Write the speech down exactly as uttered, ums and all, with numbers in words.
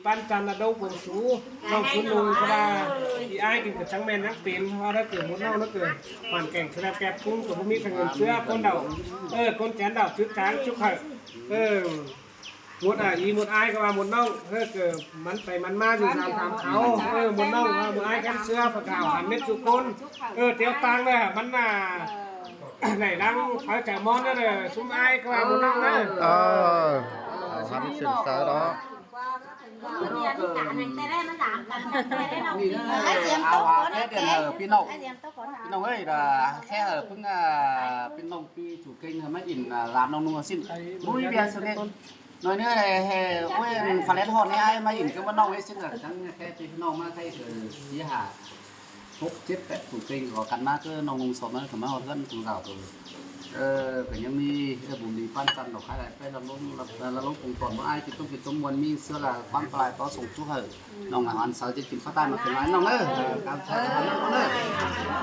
Păn chăn a đốc cuông sú, ꞌnọng sú ꞌnung ꞌcọ ꞌva, ꞌí ải kin ꞌcọ chắng ꞌmen ꞌnhắng pên, ꞌhọt ꞌnớ ꞌcọ ꞌmút ꞌnọng ꞌnớ ꞌcọ, hoàn cảnh ꞌchu đa kép ꞌcúng ꞌcọ ꞌmí ꞌcọ ꞌngớn ꞌsứa, ꞌcốn đaư, ơ, ꞌcốn chén đaư ꞌchư chắng ꞌchu khảu, ơ, ꞌmút a ꞌí ꞌmút ải ꞌcọ ꞌva ꞌmút ꞌnọng, ơ, ꞌcọ mẳn pay mẳn ꞌmá dú dam tham khảu, ơ, ꞌmút ꞌnọng, ơ, ꞌmút ải ꞌcốn ꞌsứa, ꞌpưa khảu hăn mết ꞌchu ꞌcốn, ơ, ꞌtiếu ꞌtáng ꞌnớ, mẳn a, đảy lăng pháo chả món ꞌnớ, ꞌsúm ải ꞌcọ ꞌva ꞌmút ꞌnọng ꞌnớ. Ơ, hăn sửng sớ đó. Ao hao khé điện hờ ꞌpi ꞌnọng. ꞌPi ꞌnọng ơi, là khé hờ ꞌpứng, à, ꞌpi ꞌnọng ꞌpi chủ kênh hờ ꞌmá ỉn, à, ꞌlám ꞌnọng ꞌnung ꞌsịn. Búi bia sơ lết. Nói nữa là hè, ôi, phải lết hòn ꞌnị ải ꞌmá ỉn ꞌcọ ꞌmá ꞌnọng ꞌnị ꞌsịn là chắng khé ꞌpi ꞌnọng ꞌmá khay hờ sí hả. Hốc chết pét chủ kênh có cắn ꞌmá ꞌcọ ꞌnọng ꞌnung sôm ꞌmá ꞌcọ ꞌmá ꞌhọt ꞌgớn cuông dao ꞌcọ. Ơ, ꞌcọ ꞌnhắng ꞌmí, ơ, bun đi păn chăn đọc khái lai pét ꞌlắm ꞌlống, ꞌlắm ꞌlống cuông tỏn ꞌmá ải ꞌchí ꞌtống ꞌchí ꞌtống ꞌmuôn ꞌmí ꞌsứa là quán pla lai tó sông ꞌchu hảư. ꞌNọng hăn saư ꞌchí kin phát ꞌtan ꞌmá khửn lai ꞌnọng ơ. Ờ, cám ơn ꞌnọng ơ.